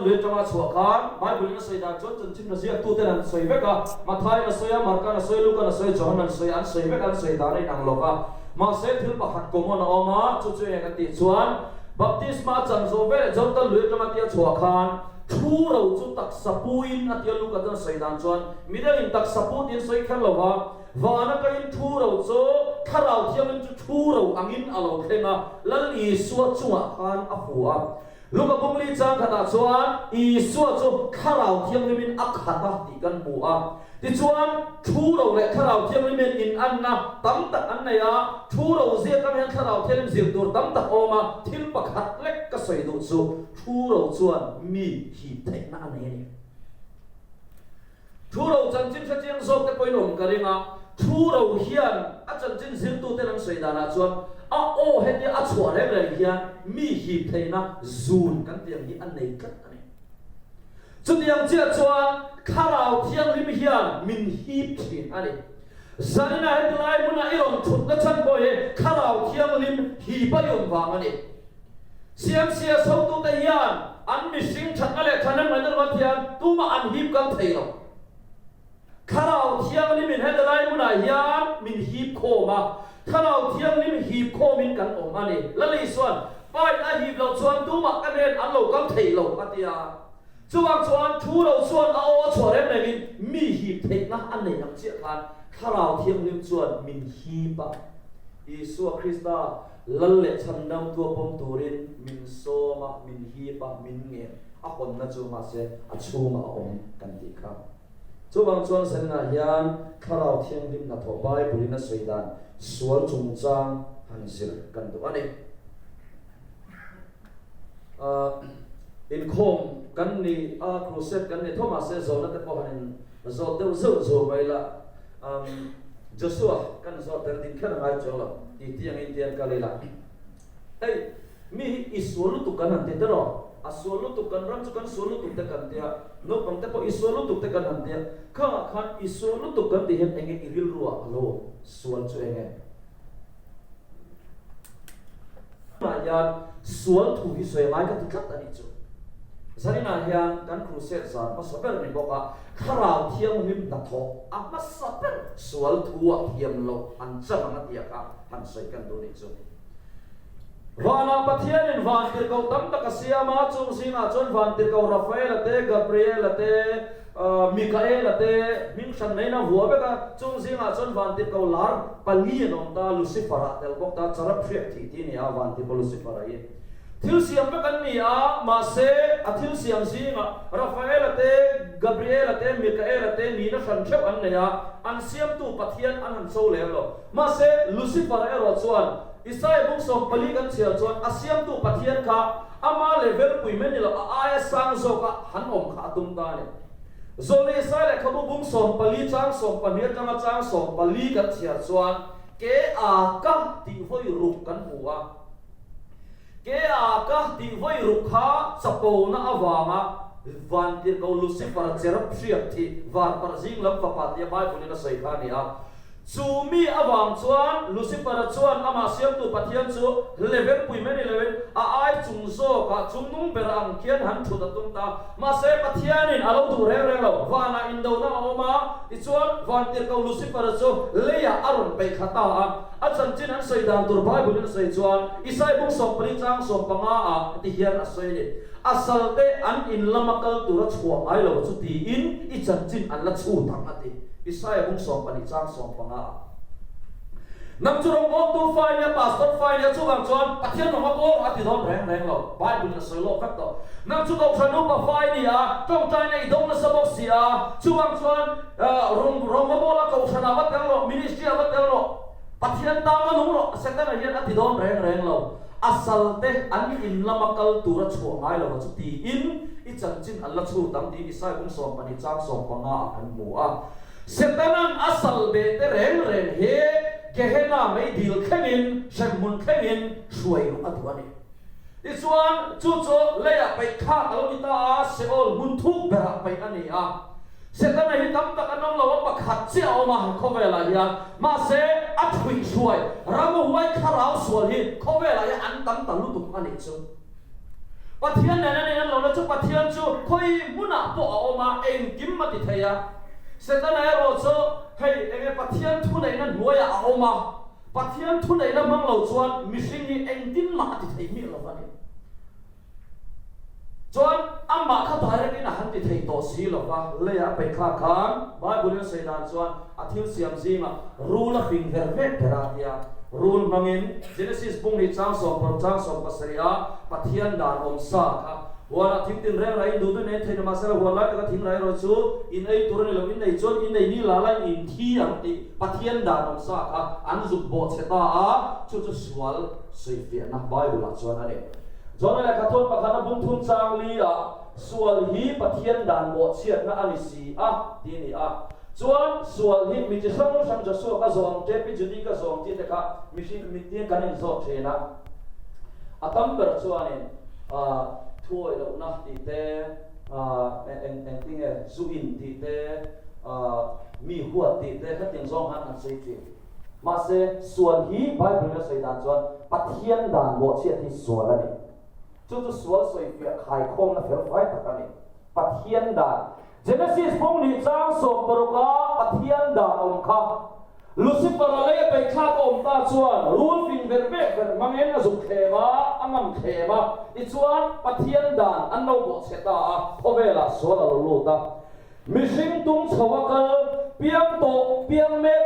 Jordan lui atanga a chhuah khan Bible in a sawi dan chuan chanchin hna ziaktuten an sawi vek a, Matthai'n a sawi a, Marka'n a sawi a, Luka'n a sawi a, Johan'n an sawi a, an sawi vek a, an sawi dan a inang lo va. Mahse thil pakhat common a awm a, chu chu eng an tih chuan Baptisma a chan zawh veleh Jordan lui atanga tia chhuah khan thu ro chu taksa puin a tia Luka chuan a sawi dan chuan midangin taksa pu tiin sawi kher lo va, Van atangin thu ro chu Thlarau Thianghlim chu thu ro angin a lo thleng a, Lal Isua chungah khan a fu a. Luka bungli chang khatah chuan Isua chu Thlarau Thianghlimin a khat a tih kan hmu a. Tichuan, thu ro leh Thlarau Thianghlimin inanna tam tak an nei a, thu ro ziak ang hian Thlarau Thianghlim zir tur tam tak a awm a, thil pakhat lek ka sawi duh chu thu ro chuan mi hip theihna a nei a ni. Thu ro chanchin hre chiang zawk te pawhin awm ka ring a, thu ro hian a chanchin zirtuten an sawi danah chuan a aw hetia a chhuah reng reng hian mi hip theihna zun kan tih ang hi a nei tlat a ni. Chutiang chiah chuan Thlarau Thianghlim hian min hip thin a ni. Zaninah heti lai hmunah i rawn thutna chhan pawh hi Thlarau Thianghlim hip a i awm vang a ni. CMCS hotute hian an mihring thatna leh thahnem ngaihna ruat hian tumah an hip kal thei lo. Thlarau Thianghlim in heti lai hmunah hian min hip khawm a, Thlarau Thianghlim hip khawmin kan awm a ni. Lal Isuan, Pain a hip loh chuan tumah ka nen an lo kal thei lo, a ti a. Chuvang chuan thu lo chuan a aw a chhuah reng rengin mi hip theihna a nei ang chiah khan Thlarau Thianghlim chuan min hip a. Isua Krista Lal leh chhandam tua pawm turin min sawm a, min hip a, min ngen a hawnna chu mahse a chhungah a awm kan tih kha. Chuvang chuan Zaninah hian Thlarau Thianghlim hnathawh Bible-in a sawi dan sual chungchang han zir kan duh a ni. Inkhawm kan ni a, crusade kan ni tho mahse zawhna te pawh han in zawt deuh zeuh zeuh mai la. Joshua kan zawt tel ding kher a ngai chuang lo ti ti angin tian kal ila. Hei mi hi i sual lutuk kan han ti te rawh, a sual lutuk kan ram chu kan sual lutuk te kan tia, naupang te pawh i sual lutuk te kan han tia, khangah khan i sual lutuk kan tih hian enge i rilruah a lo awm, sual chu enge? Tunah hian sual thu hi sawi ngai ka ti tlat a nih chu. Zaninah hian kan crusade zan hmasa ber ni bawk a, Thlarau Thianghlim hnathawh a hmasa ber sual thu a thiam loh an chan ang a tia kha han sawi kan duh nih chu. Vanah Pathianin vantirhkoh tam tak a siam a, chung zingah chuan vantirhkoh Rafaela te, Gabriela te, Mikaela te hming hran maiin a vuah vek a, chung zingah chuan vantirhkoh lar pali an awm ta, Lucifer-a tel bawk ta, Charap hriak thih tih a ni a, vantirhkoh Lucifer-a hi thil siam vek an ni a, mahse a thil siam zingah Rafaela te, Gabriela te, Mikaela te nihna hran theuh an nei a, an siamtu Pathian an han cho lem lo. Mahse Lucifer erawh chuan Isaia bung 14 kan chhiar chuan a siamtu Pathian kha Ama level pui mai ni lo, a aia sang zawka han awm kha a tum ta a ni. Zawlni Isai lehkhabu bung 14 chang 12 atanga chang 14 kan chhiar chuan ke a ka tih vawi ruk kan hmu a. Ke a ka tih vawi ruk kha chapona avanga vantirhkoh Lucifer cherub hriak thih varparh zing lam fapa tia Bible-in a sawi kha a ni a. Chu mi avang chuan Lucifer-a chuan amah siamtu Pathian chu level pui mai ni loin a ai chung zawkah chungnung ber ang khian han thut a tum ta. Mahse, Pathianin a lo duh reng reng lo. Vanah indona a awm a, tichuan vantirhkoh Lucifer-a chu leiah a rawn peih thla ta a. A chanchin an sawi dan tur Bible-in a sawi chuan Isai bung 14 chang 15 ah ti hian a sawi a ni, A salte an in lama kal tura chhuah ngai lo chu tiin i chanchin an la chhut ang a ti. Isaiah bung 12 chang 15 ah. Nang chu rawngbawltu fa i nia, pastor fa i nia, chuvang chuan Pathian rawng a bawl rawh a ti dawn reng reng lo. Bible in a sawi lawk vek tawh. Nang chu Kohhran upa fa i ni a, tawngtaina i dawng nasa bawk si a, chuvang chuan rawng rawng a bawl a, Kohhran ah va tel rawh, ministry ah va tel rawh, Pathian tan va nung rawh, Setana hian a ti dawn reng reng lo. A salte an in lama kal tura chhuah ngai lo a chu tiin i chanchin an la chhut ang tiin Isaiah bung 12 chang 15 ah kan hmu a. Setanan a sal ve te reng reng hi Gehenna meidil thlengin, hremhmun thlengin hruai luh a duh a ni. Tichuan, chu chu leiah peih thlak a lo ni ta a, Sheol hmun thuk berah peih a ni a. Setana hi tam tak an awm lo a, pakhat chiah a awm a khawvelah hian. Mahse, a thuihhruai, ramhuai thlarau sual hi khawvelah hian an tam ta lutuk a nih chu. Pathian nen a nen an lohna chu Pathian chu khawi hmunah pawh a awm a, engkim a ti thei a. Setana erawh chu hei enge Pathian thuneihna hnuaiah a awm a, Pathian thuneihna hmang lo chuan mihring hi engtin mah a ti thei miah lo a ni. Chuan amah kha direct in a han ti thei tawh si lo va, leiah a peih thlak khan Bible in a sawi dan chuan a thil siam zingah rul a fing ver vek ber a tia. Rul hmangin Genesis bung hi chang 16 chang 17 a Pathian dan awm sa kha huanah thing tin reng raiin duh duh in ei thei na mahsela huan lai taka thing rai erawh chu in ei tur a ni lo, in ei chuan in ei ni la laiin in thi ang tih Pathian dan awm sa kha an zuk bawh chhe ta a, chu chu sual sawifiahna Bible ah chuan a ni. John-a lehkha thawn pakhat a bung thum chang li ah, Sual hi Pathian dan bawhchhiatna a ni si a, ti a ni a. Chuan sual hi mi chi hrang hrang Joshua ka zawm te, Pi Judy ka zawm tih te kha mihring mittir kan inzawt thin a. A tam ber chuanin thuawih lohna tih te, eng engtinge zu in tih te, mi huat tih te khatiang zawng khan an sawi thin. Mahse, sual hi Bible-in a sawi dan chuan Pathian dan bawhchhiat hi sual a ni. Chu chu sual sawifiah khaikhawmna felfai tak a ni. Pathian dan. Genesis bung nih chang 16 a Pathian dan awm kha. Lucifer-a lei a peithlak a awm ta chuan rul fing ver vek ver hmangin a zuk thlem a, a ngam thlem a. Tichuan, Pathian dan an lo bawhchhe ta a, khawvelah sual a lo lut a. Mihring tung chho a kal, piang tawh, piang mek.